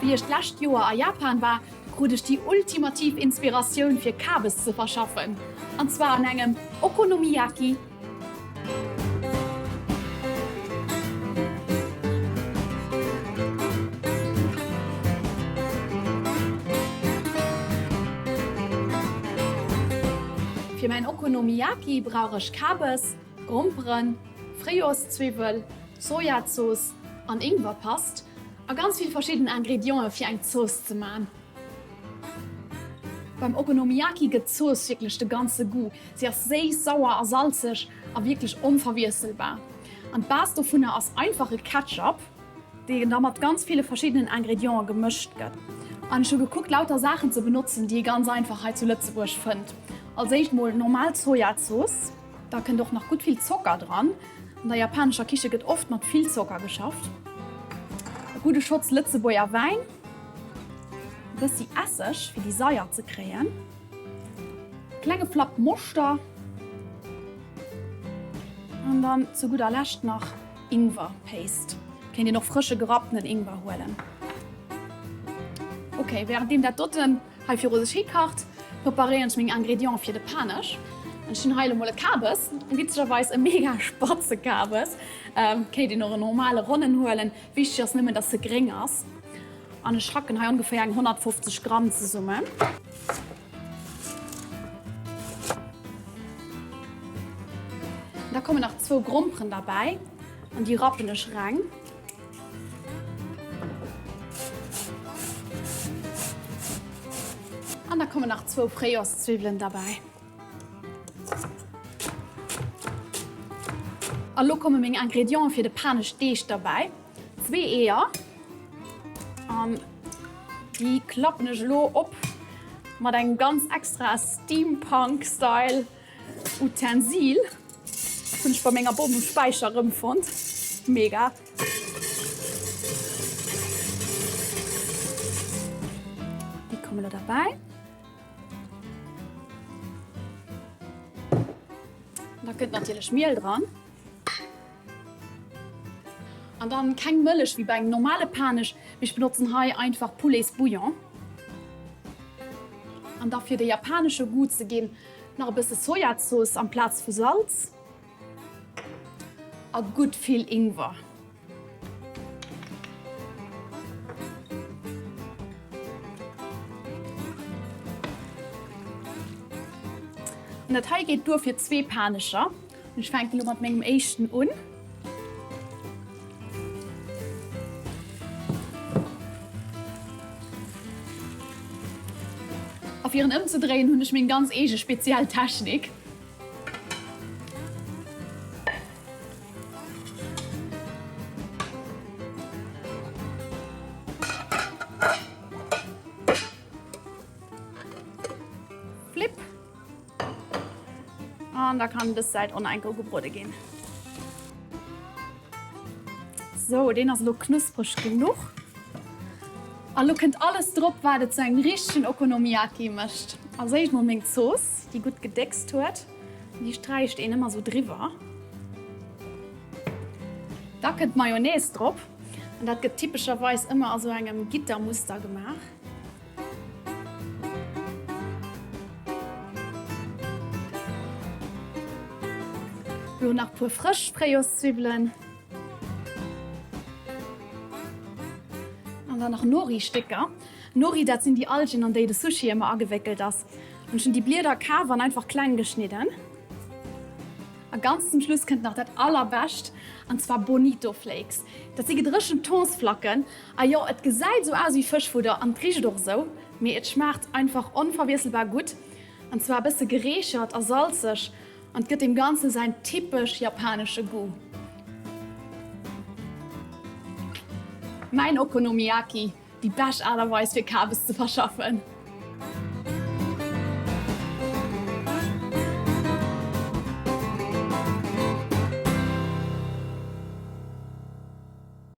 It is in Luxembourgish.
Wéi ech d'lescht Joer a Japan war, krut ech déi ultimativ Inspiratioun fir Kabes ze verschaffen, an zwar an engem Okonomiyaki. Fir mäin Okonomiyaki brauch ech Kabes, Gromperen, Fréijoerszwiwwel, Sojazooss an Ingwerpast a ganz vill verschidden Ingredienten fir eng Zooss ze man. Beim Okonomiyaki gëtt d'Zooss wierklech de ganze Goût. Si ass séiss, sauer a salzeg a wierklech onverwiesselbar. An d'Base dovunner ass einfache Ketchup, deen da mat ganz ville verschiddenen Ingredienten gemëscht gëtt. An ech hu gekuckt lauter Saachen ze benotzen, déi ee ganz einfach hei zu Lëtzebuerg fënnt. Als éischt mol normal Zojazooss. Da kënnt och nach gutt vill Zocker dran. An der japanescher Kiche gëtt oft mat vill Zocker geschafft. E gudde Schotz Lëtzebuerger Wäin, e bëssi Esseg fir déi Saier ze kréien, klenge Flapp Moschter an dann zu gudder Lescht nach Ingwer Paste. Kéint een och frësche gerapptenen Ingwer huelen. Ok, wärenddeem dat doten Hei viru sech hi kacht, preparéieren ech meng Ingredienten fir de Panesch. Ech hunn hei elo mol e Kabes, witzegerweis e mega spatze Kabes. Kéint een och en normale ronnen huelen, wichteg ass nëmmen dass se gréng ass. An ech hacken hei ongeféier eng 150 Gramm zesummen. Da kommen nach zwou Gromperen derbäi an déi rappen ech reng. An da kommen nach zwou Fréijoerszwiwwelen derbäi. A lo komme meng Ingredienten fir de Paneschdeeg derbäi. Zwee Eeër. An déi klappen ech elo op mat engem ganz extra Steampunk-Style. Utensil hunn ech bei menger Bom um Späicher rëmfonnt. Mega! Déi kommen elo derbäi. Da kënnt natierlech Miel dran. An dann keng Mëllech wéi bei engem normale Panesch, mee ech benotzen hei einfach Pouletsbouillon. An da fir de japanesche Goût ze ginn, nach e bësse Sojazooss amplaz vu Salz a gutt vill Ingwer. An dat hei geet duer fir zwee Panescher. Ech fänken elo mat mengem éischten un. A fir en ëmzedréien hunn ech meng ganz eege speziell Technik. Flipp. An da kann dës Säit och nach enke ugebrode ginn. Sou, deen ass elo knuspreg genuch. A lo kënnt alles drop, wat et zu engem richtegen Okonomiyaki mécht. Als éischt mol meng Zooss, déi gutt gedéckst huet. Déi sträicht een ëmmer sou driwwer. Da kënnt d'Mayonnaise drop. An dat gëtt typescherweis ëmmer a sou engem Gittermuster gemaach. Lo nach puer frësch Fréijoerszwiwwelen. An dann nach Nori-Stécker. Nori, dat sinn déi Algen, an déi de Sushi ëmmer agewéckelt ass. An ech hunn déi Blieder kaf an einfach kleng geschnidden. A ganz zum Schluss kënnt nach dat allerbescht, an zwar Bonito Flakes. Dat si gedréchent Thonsflacken. A jo, et gesäit esou aus wéi Fëschfudder an et richt och esou, mee et schmaacht einfach onverwiesselbar gutt. An zwar e bësse gereechert a salzeg an et gëtt deem Ganze säin typesch japanesche Goût. Mäin Okonomiyaki, déi bescht Aart a Weis fir Kabes ze verschaffen.